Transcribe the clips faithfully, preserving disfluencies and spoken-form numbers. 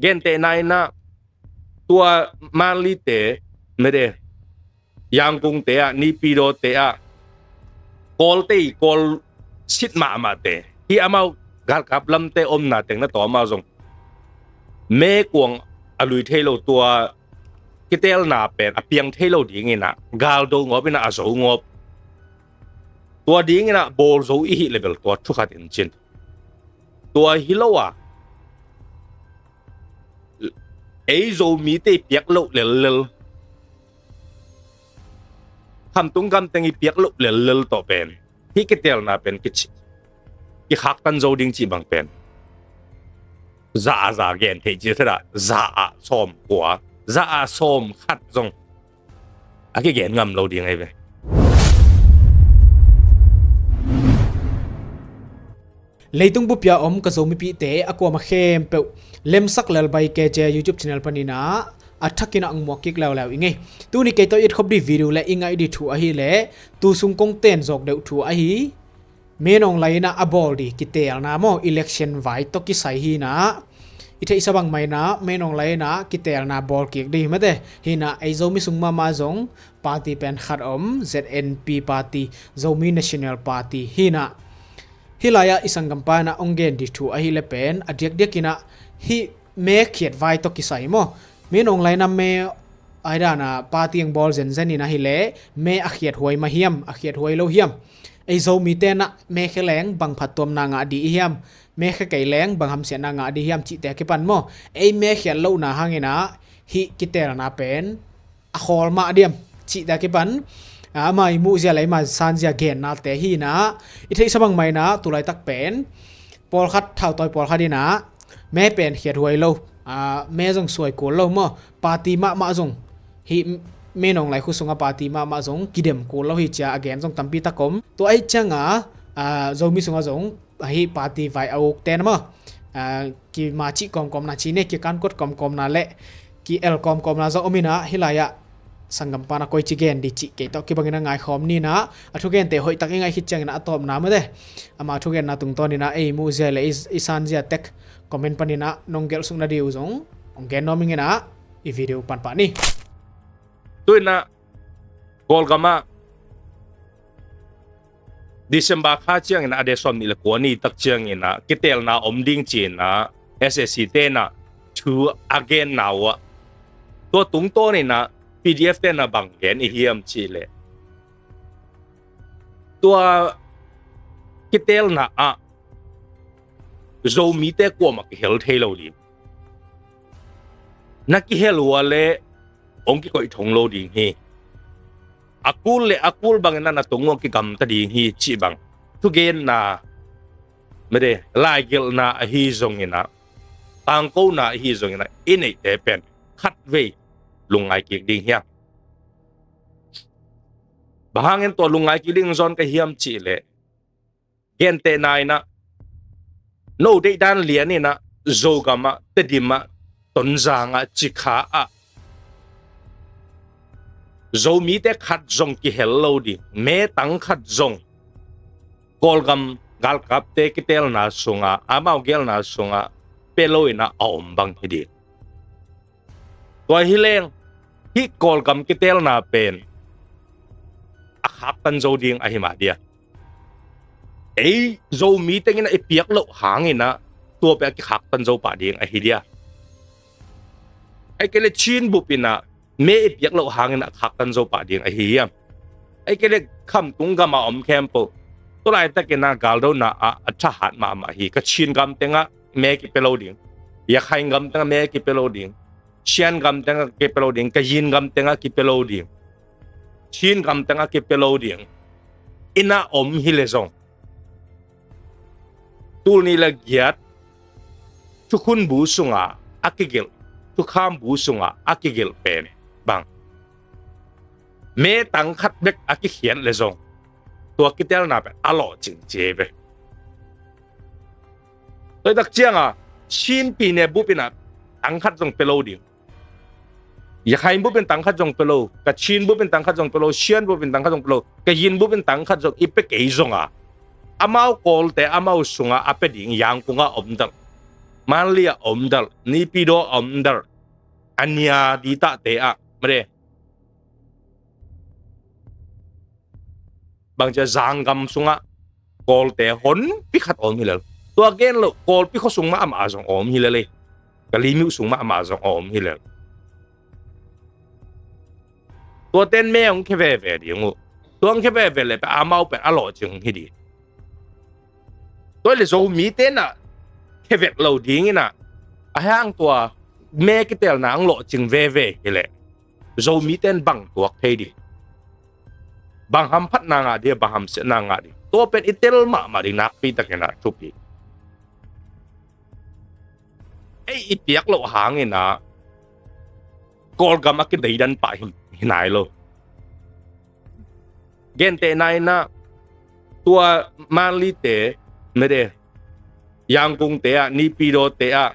Gentehna in ah tua Manlite, mede, Yangon te ah, Naypyidaw te ah, Kawlte i Kawl sit mahmahte, hih amau galkap lamte omna teng na tawm ah zong mekuang a lui thei lo, tua kitelna pen a piang thei lo dingin ah galdo ngawp in ah a zo ngawp. Tua dingin ah bawl zo i hih leh bel tua thu khat in cin. Tua hi lo a, ei Zomite i piak loh lellel, khamtung gamteng i piak loh lellel tawh pen hih kitelna pen kici, kikhaktan zo ding cih bang pen za a za gen thei ci, thada za a sawm kua, za a sawm khat zong a kigen ngam lo ding ahi ve. Leitung bupia om ka Zomipihte a kuama khempeuh, Lemsak Lalbai K J YouTube channel panin ah a thakin ah hong muak kik leuleu i ngei. Tuni kei tawh i et khop dih video le i ngaih dih thu ahih leh, tu sung kong ten zawk deuh thu ahi, Min Aung Hlaing in ah a bawl dih kitelna maw, election vai tawh kisai hi in ah, i theihsa bang mah in ah Min Aung Hlaing in ah kitelna bawl kik dih hi mate. Hi in ah ei Zomi sung mahmah zong party pen khat om, Z N P party, Zomi National Party. Hi in ah hih lai-ah i sanggampa in ah hong gen dih thu ahih leh pen a diakdiak in ah hih me khiat vai tawh kisai maw, Min Aung Hlaing in ah me ai dan a party hong bawl zenzen in ahih leh me a khiat huai mah hiam, a khiat huai lo hiam? Ei Zomite in ah me khia leng bang phattuamna ngah dih i hiam, me khia kei leng bang hamsiatna ngah dih hiam cihte a kipan maw, ei me khiat lohna hangin ah hih kitelna pen a khawl mah diam cihte a kipan, a, ama i muhzia le ama sanzia gennate hi in ah, i theihsa bang mah in ah tu laitak pen pawlkhat, thautawi pawlkhat in ah me pen khiat huai lo, a, me zong suai kul lo maw, party mahmah zong, hih Min Aung Hlaing khu sungah party mahmah zong kidem kul lo hi ci a a gen zong tampi tak om. Tua ahih ciangin, a, Zomi sungah zong hih party vai a ukte na maw, a, kimacih kawmkawmna ci ni, kikankuat kawmkawmna le ki-el kawmkawmna zong om in ah, hih lai-ah sanggampa in ah koici gen dih cih kei tawh kibangin ah ngaikhawm ni in ah, a thugente hoihtak i ngaih khit ciangin ah a tawpna mate, ama thugenna tungtawn in ah ei muhzia le i, i sanzia tek comment panin ah nong gelh suk nading uh zong hong gen nuam ing in ah, i video pan pah ni. Tu in ah Kawlgam ah December kha ciangin ah, a date sawmnih le kua ni tak ciangin ah kitelna om ding ci in ah S A C te in ah thu a genna uh ah, tua tungtawn in ah P D F te in ah bang gen i hiam cih leh, tua kitelna ah Zomite kuamah kihel thei lo ding. Na kihel uh leh hong kikoih thong lo ding hi. A kul le a kul bangin ah na tung uh kigamta ding hi cih bang thugenna, mede, laigelhna ahi zongin ah, tangkona ahi zongin ah i neihte pen khatvei lungngai kik ding hiam? Bang hangin tua lungngai kik ding zawn ka hiam cih leh, gentehna in ah, no deihdan lian in ah Zogam ah, Tedim ah, Tonzang ah, Cikha ah Zomite khat zong kihel lo ding, metang khat zong Kawlgam galkapte kitelna sungah, amau gelna sungah pia lo in ah a om bang hi ding. Tua hi leng hih Kawlgam kitelna pen a khaktan zo ding ahi mah dia? Ei Zomi tengin ah i piak loh hangin ah tua pen a kikhaktan zo pah ding ahi dia? Ahih kei leh Chin bup in ah me i piak loh hangin ah khaktan zo pah ding ahi hiam? Ahih kei leh khamtung gam a om khempeuh, tu laitakin ah galdona ah a thahat mahmah hi. Kachin gam tengah me kipia lo ding, Rakhine gam tengah me kipia lo ding, Shan gam tengah kipia lo ding, Kayin gam tengah kipia lo ding, Chin gam tengah kipia lo ding in ah om hi leh zong, tul nih le giat thukhun bu sungah a kigelh, thukham bu sungah a kigelh pen bang, metang khat bek a kikhiat leh zong tua kitelna pen a lawhcing ci hi ve. Tua hi tak ciangin Chin pi ne bup in ah tang khat zong pia lo ding, Rakhine bup in tang khat zong pia lo, Kachin bup in tang khat zong pia lo, Shan bup in tang khat zong pia lo, Kayin bup in tang khat zong i pia kei zongin, amau Kawlte amau sungah a pia ding, Yangon ah om dang, Manli ah a om delh, Naypyidaw a om delh, a nia ditahte ah made, bangci a zanggam sungah Kawlte honpi khat a om hi lel. Tua gen loh Kawlpi khua sung mahmah zong a om hi lel ei. Kalaymyo sung mahmah zong a om hi lel. Tuate'n me hong khia veve ding uh. Tua hong khia veve le pen amau pen a lawhcing hi ding. Tua le Zomite'n ah khia vet lo ding in ah, a hang tua me kitelna hong lawhcing veve hi leh Zomite'n bang tuak thei ding? Bang hamphatna ngah ding, bang hamsiatna ngah ding? Tua pen i tel mahmah ding nakpi takin ah thupi. Ei i piak loh hangin ah Kawlgam a kideidan pah hi, hi nai lo. Gentehna in ah tua Manlite, mede, Yangkungte ah, Naypyidawte ah,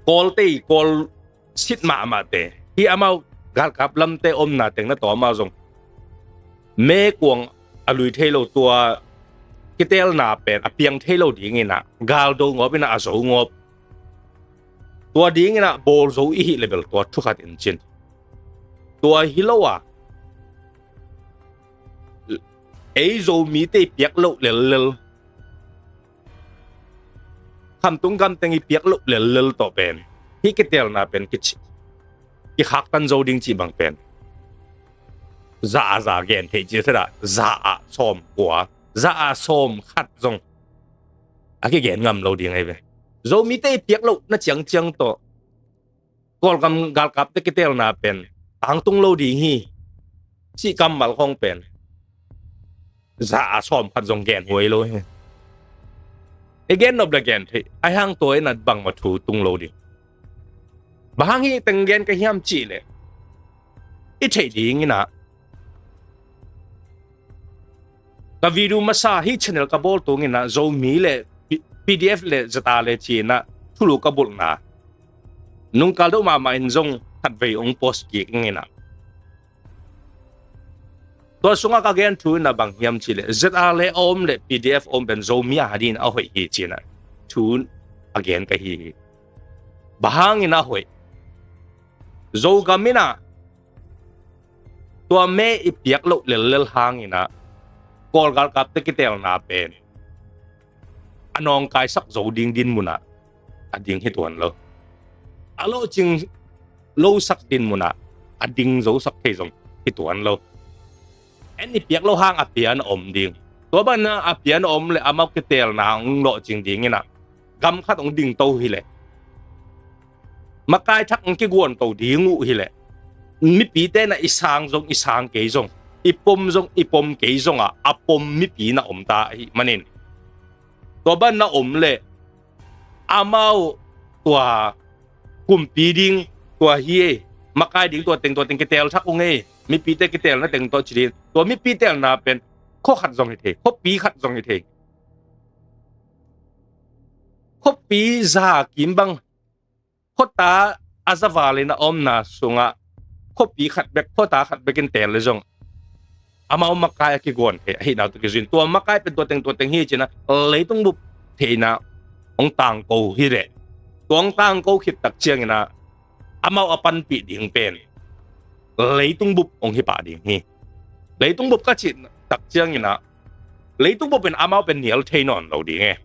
Kawlte, Kawl sit mahmahte, hih amau galkap lamte omna teng na tawm ah zong meikuang a lui thei lo, tua kitelna pen a piang thei lo ding in ah galdo ngawp in ah a zo ngawp. Tua ding in ah bawl zo i hih le bel tua thu khat in cin. Tua hi lo a, ei Zomite i piak loh lellel, khamtung gamteng i piak loh lellel tawh pen hih kitelna pen kici, kikhaktan zo ding cih bang pen za ah za gen theih ci a, za ah sawmkua, za ah sawmkhat zong a kigen ngam lo ding ahi ve. Zomite i piak loh na ciangciang tawh Kawlgam galkapte kitelna pen tangtung lo ding hi cih kammal khawng pen za ah sawmkhat zong gen huai lo hi. I gen nop le gen theih, a hang tua in ah bangmah thu tung lo ding. Bang hang hih teng gen ka hiam cih leh, i theih ding in ah ka video masa, hih channel ka bawl tung in ah Zomi le P-, PDF le ZRA le ci in ah thulu ka bulhna nungkal deuh mahmah in zong khatvei hong post kik in ah, tua sungah ka gen thu in ah bang hiam cih leh, ZRA le a om le PDF a om pen Zomi a ding in a hoih hi ci in ah thu a gen ka hi hi. Bang hang in a hoih? Zogam in ah tua me i piak loh lellel hang in ah Kawl galkapte kitelna pen a nawngkaisak zo ding dinmun ah a ding hi tuan lo. A lawhcing losak dinmun ah a ding zosak thei zong hi tuan lo. En i piak loh hang a pia na om ding. Tua banah a pia na om le amau kitelna hong lawhcing ding in ah gam khat hong dingto hi leh, makai thak hong kiguanto ding uh hi leh, mipite in ah i sang zong i sang kei zong, i pom zong i pom kei zong ah a pom mipi na om ta ahih manin, tua banah om le amau tua kumpi ding, tua hi ei, makai ding tua teng, tua teng kitel thak ung ei, mipite kitelna teng tawh ci ding. Tua mipi telna pen khua khat zong hi thei, khuapi khat zong hi thei. Khuapi za kim bang, khuata a za val in a omna sungah khuapi khat bek, khuata khat bek in tel le zong amau makai a kiguan thei ahihna tawh kizui in, tua makai pen tua teng, tua teng hi ci in ah leitung bup theihna hong tangko hi leh, tua hong tangko khit tak ciangin ah amau a panpih ding pen leitung bup hong hi pah ding hi. Leitung bup ka cih tak ciangin ah leitung bup in amau pen nial thei nawn lo ding e.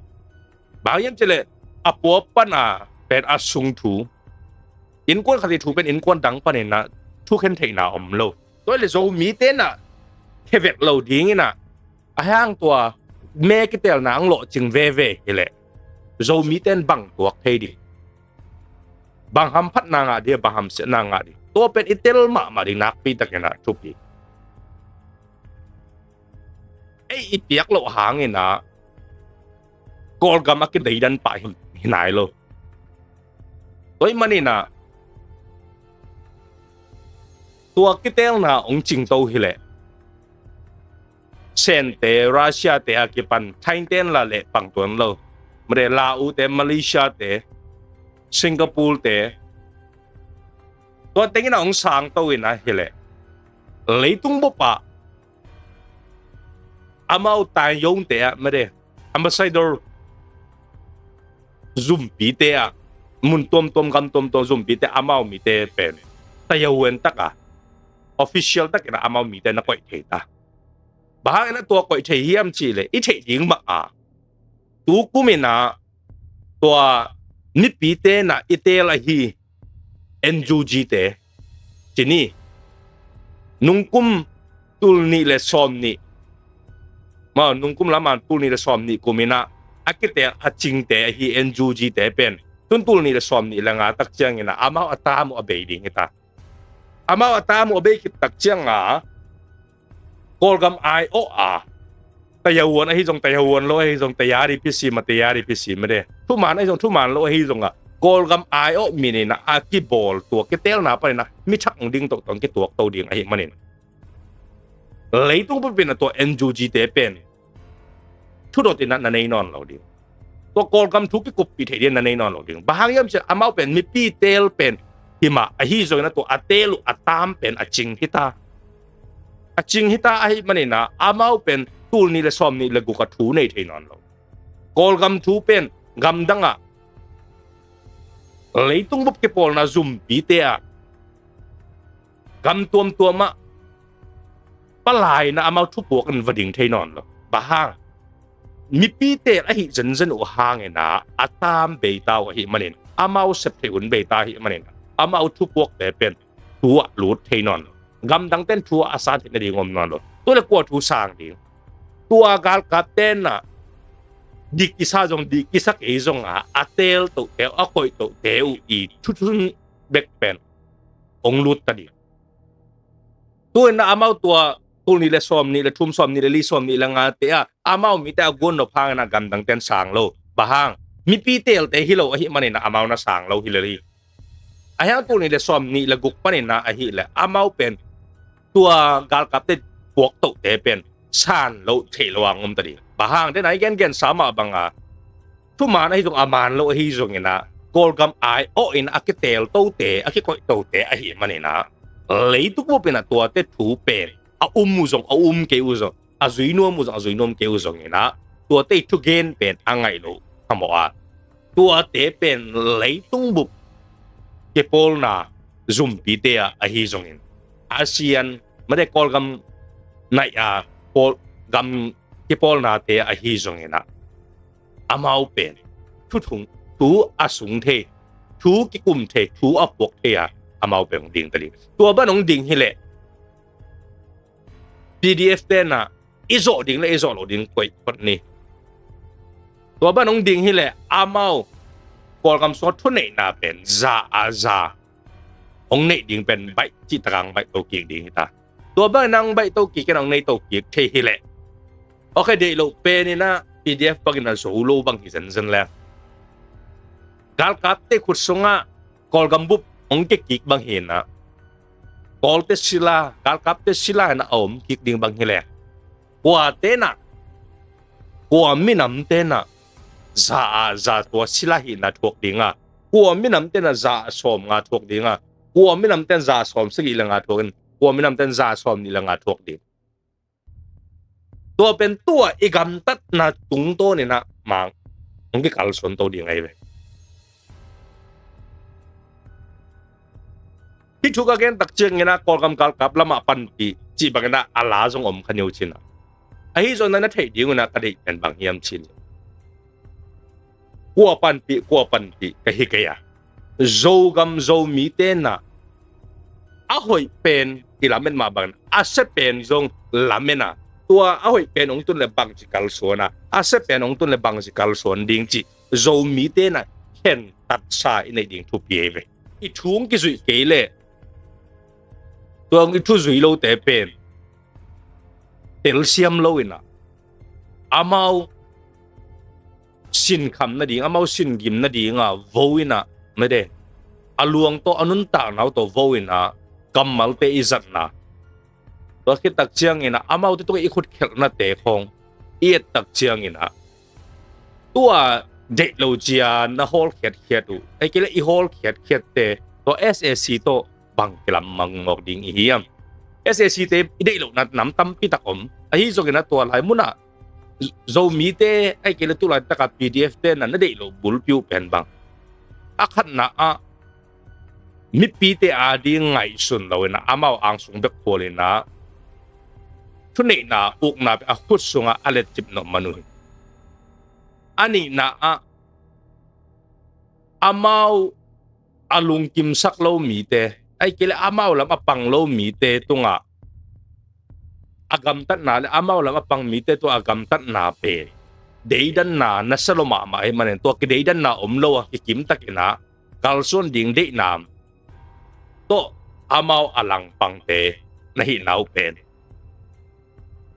Bang hiam cih leh a pua pan a pen a sung thu, innkuan khat i thu pen innkuan dang panin ah thukhen theihna om lo. Tua le Zomite in ah khia vet lo ding in ah, a hang tua me kitelna hong lawhcing veve hi leh Zomite'n bang tuak thei ding? Bang hamphatna ngah ding, bang hamsiatna ngah ding? Tua pen i tel mahmah ding nakpi takin ah thupi. Ei i piak loh hangin ah Kawlgam a kideidan pah hi, hi nai lo. Tua ahih manin ah tua kitelna hong cingto hi leh Sente, Russia te a kipan Thai te'n la leh pang tuan lo. Made, Laos te, Malaysia te, Singapore te, tua teng in ah hong sangto in ah hi leh leitung bup ah amau taiyongte ah, made, ambassador zumpite ah, mun tuamtuam, gam tuamtuam zumpite, amau mite pen tayahuan taka, official takin ah amau mite na koih thei ta. Bang hang in ah tua koih thei hiam cih leh, i theih ding mah a, tu kum in ah tua mipite na i teel ahi N U G te, ci ni, nungkum tul nih le sawm nih, ma, nungkum lam a tul nih le sawm nih kum in ah a kiteel a cingte ahi N U G te pen, tun tul nih le sawm nih le nga tak ciangin ah amau a tam uh a bei ding hi ta. Amau a tam uh a bei khit tak ciang a, Kawlgam ai awh a, tayahuan ahi zong, tayahuan lo ahi zong, tayari pisim a, tayari pisim a de, thuman ahi zong, thuman lo ahi zong a, Kawlgam ai awh min in ah a kibawl tua kiteelna panin ah mi thak ding tawh tawh kituak to ding ahih manin, leitung bup in ah tua N U G te pen thudot in ah na nei nawn lo ding. Tua Kawlgam thu kikuppih theih ding na nei nawn lo ding. Bang hang hiam cih leh amau pen mipi teel pen hi mah, ahi zongin ah tua a teel uh a tam pen a cing hi ta. A cing hi ta ahih manin ah amau pen tul nih le sawm nih le guk a thu nei thei nawn lo. Kawlgam thu pen gamdang ah, leitung bup kipawlna zumpite ah, gam tuamtuam ah palai in ah amau thupuak in va ding thei nawn lo. Bang hang, mipi teel ahi zenzen uh hangin ah a tam bei ta uh ahih manin, amau sep theih hun bei ta ahih manin, amau thupuakte pen thu ah lut thei nawn lo. Gamdang ten thu ah a san theih nading om nawn lo. Tua le kua thu sang ding? Tua galkap ten ah dik kisa zong, dik kisa kei zong a, a teel tohte uh, a koih tohte uh i thuthun bek pen hong lut ta ding. Tu in ah amau tua tul nih le sawm nih le thum, sawm nih le li, sawm nih le nga te ah amau mite a guan nop hangin ah gamdang ten sang lo. Bang hang, mipi teelte hi lo ahih manin ah amau na sang lo hi lel hi. Ahi hang tul nih le sawm nih le guk panin ah ahih leh amau pen tua galkapte puak tohte pen san lo theih lo a hong om ta ding. Bang hang, den a i gengen sa mah bang a, thuman ahi zong, a man lo ahi zongin ah Kawlgam ai awh in a kiteel tote, a kikoih tote ahih manin ah, leitung bup in ah tuate thu pen a um uh zong, a um kei uh zong, a zui nuam uh zong, a zui nuam kei uh zongin ah tuate i thugen pen a ngaih loh phamawh a, tuate pen leitung bup kipawlna zumpite ah ahi zongin, ASEAN, mate, Kawlgam naih a, Kawl gam kipawlnate ah ahi zongin ah, amau pen thu thung, thu a sung thei, thu kikum thei, thu a puak thei a, amau pen hong ding ta ding. Tua ban hong ding hi leh PDF ten ah i zawh ding le i zawh loh ding koih phot ni. Tua ban hong ding hi leh amau Kawlgam sungah thuneihna pen za a za hong neih ding pen baih cih tak a hong baih to kik ding hi ta. Tua bangin ah hong baih to kik in ah hong nei to kik thei hi leh, okay, deih loh pen in ah PDF bangin ah zo lo bang hi zenzen leng, galkapte khut sungah Kawlgam bup hong kikik bang hi in ah, Kawlte sila, galkapte sila in ah a om kik ding bang hi leh, kuate in ah, kua minamte in ah za a za tua sila hihna thuak ding a, kua minamte in ah za a sawm nga thuak ding a, kua minamte in ah za a sawm sagih le nga thuak in, kua minamte in ah za a sawm nih le nga thuak ding. Tua pen tu-a i gamtatna tungtawn in ah mang hong kikalsuan to ding ahi ve. Hih thu ka gen tak ciangin ah Kawlgam galkap lamah panpih cih bangin ah a la zong om kha ni uh cin ah. Ahi zongin ah na theih ding un ah ka deih pen bang hiam cih leh, kua panpih, kua panpih ka hi kei a, Zogam Zomite in ah a hoih pen i lamen mah bangin a sia pen zong lamen a, tua a hoih pen hong tun leh bangci kalsuan a, a sia pen hong tun leh bangci kalsuan ding cih Zomite in ah khentatsa i neih ding thupi ahi ve. I thu hong kizuih kei leh, tua hong i thu zui lote pen telsiam lo in ah, amau sinkham nading, amau singim nading a vo in ah, mate, a luang tawh, a nuntakna uh tawh vo in ah kammalte i zatna, tua khit tak ciangin ah amaute tungah i khutkhelhnate khawng i et tak ciangin ah, tu-a deih lo ci-a na hawl khiatkhiat uh, ahih kei leh i hawl khiatkhiatte, tua SAC tawh bang kilammang mawk ding i hiam? SAC te i deih lohna nam tampi tak om. Ahi zongin ah tua lai munah Zomite ahih kei leh tulaitak a P D F te na na deih loh bulpi uh pen bang, a khatna ah mipite ading ngaihsun lo in ah amau angsung bek khual in ah thuneihna ukna pen a khut sungah a letcip nop man uh hi. A nihna ah amau a lungkimsak lo mite, ahih kei leh amau lam a pang lo mite tungah a gamtatna le amau lam a pang mite tungah a gamtatna pen deidanna na sa lo mahmah ahih manin tua kideidanna om lo a kikim takin ah kalsuan ding deihna tawh amau a langpangte na hihna uh pen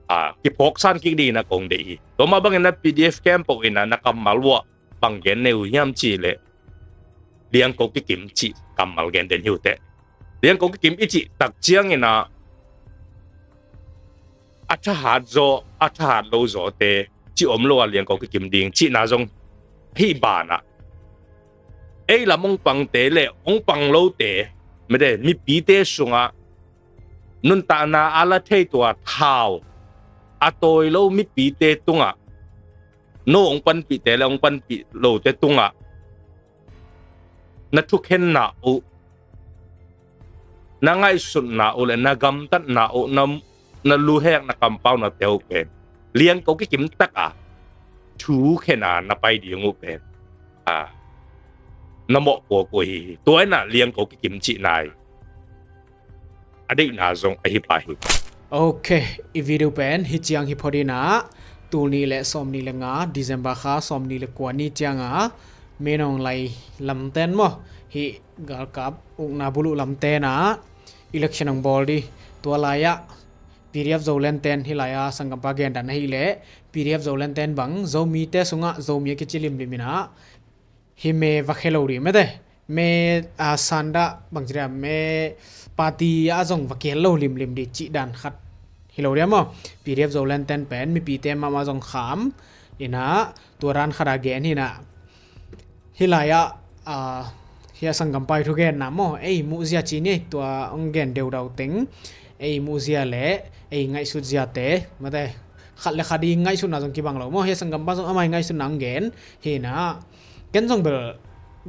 a kiphawksan kik dingin ah kong deih hi. Tua mah bangin ah P D F camp pawl in ah na kammal uah bang gen nei uh hiam cih leh liangko kikim cih kammal gen den hi uh teh. Liangko kikim i cih tak ciangin ah a thahat zaw a thahat lo zawte cih om lo a liangko kikim ding cihna zong hih banah ei lam hong pangte le hong pang lote mete mipite sungah nuntakna a la thei tua thau a tawi lo mipite tungah no hong panpihte le hong panpih lote tungah na thukhenna uh, na ngaihsutna uh le na gamtatna uh, na, na luhek na kampau na teu pen liangko kikim taka thukhen a na pai ding uh pen a na mawhpuak uh hi. Tua in ah liangko kikim cih nai a deihna zong ahi pah hi. Ok, i video pen hi ciang hi phot in ah, tul nih le sawm nih le nga December kha sawm nih le kua ni ciang a Min Aung Hlaing lamten maw, hih galkap ukna buluh lamten ah election hong bawl ding. Tua lai-ah P D F Zoland ten hih lai-ah sanggampa gendan ahih leh P D F Zoland ten bang Zomite sungah Zomi a kici limlim in ah hih me va khia lo ding mete me a sanda bangci dia me party a zong va kihel lo limlim ding cih dan khat hi lo dia maw. P D F Zoland ten pen mipite mahmah zong kham in ah tua dan khat a gen hi in ah hih lai-ah a hih a sanggampa i thugenna maw ei muhzia ci ni tua hong gen deudau teng ei muhzia le ei ngaihsut ziate mete khat le khat i ngaihsutna zong kibang lo maw hih a sanggampa zong amah i ngaihsutna hong gen hi in ah ken zong bel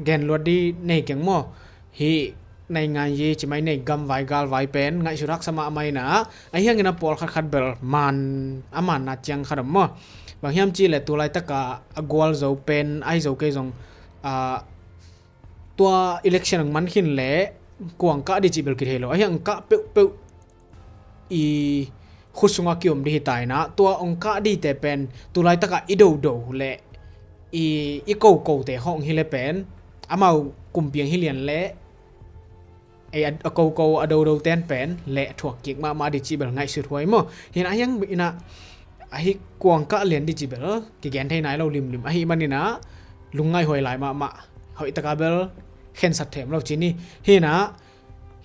gen luat ding nei keng maw. Hih naingan yi ci mai nei gam vai gal vai pen ngaihsut haksa mahmah in ah ahi hangin a pawlkhat khat bel man a manna ciang khat om maw. Bang hiam cih leh tulaitak a a gualzo pen ahi zo kei zong a tua election hong man khin leh kuang kah ding cih bel kithei lo ahi hang kah peuhpeuh i khut sungah kiom ding hi ta in ah tua hong kah dingte pen tulaitak a i dodo le i i kokote hong hi le pen amau kumpiang hi lian le ei a koko a dodo ten pen le thuak kik mahmah ding cih bel ngaihsut huai maw. Hi in ah ahi hang in ah ahi kuang kah lian ding cih bel kigen thei nai lo limlim ahih man in ah lungngaih huai lai mahmah hoih taka bel khensat them lo ci ni. Hi in ah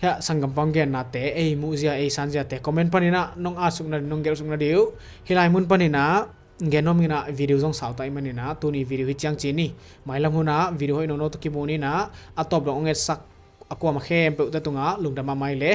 hih a sanggampa hong gennate ei muhzia ei sanziate comment panin ah nong atsuk nading nong gelhsuk nading uh hih lai mun panin ah gen nuam ing in ah video zong sau ta ahih manin ah tuni video hi ciang ci ni. Mailam hun ah video hoih nono tawh kimu ni in ah a tawp dong hong etsak a kuamah khempeuhte tungah lungdam mahmah hi le.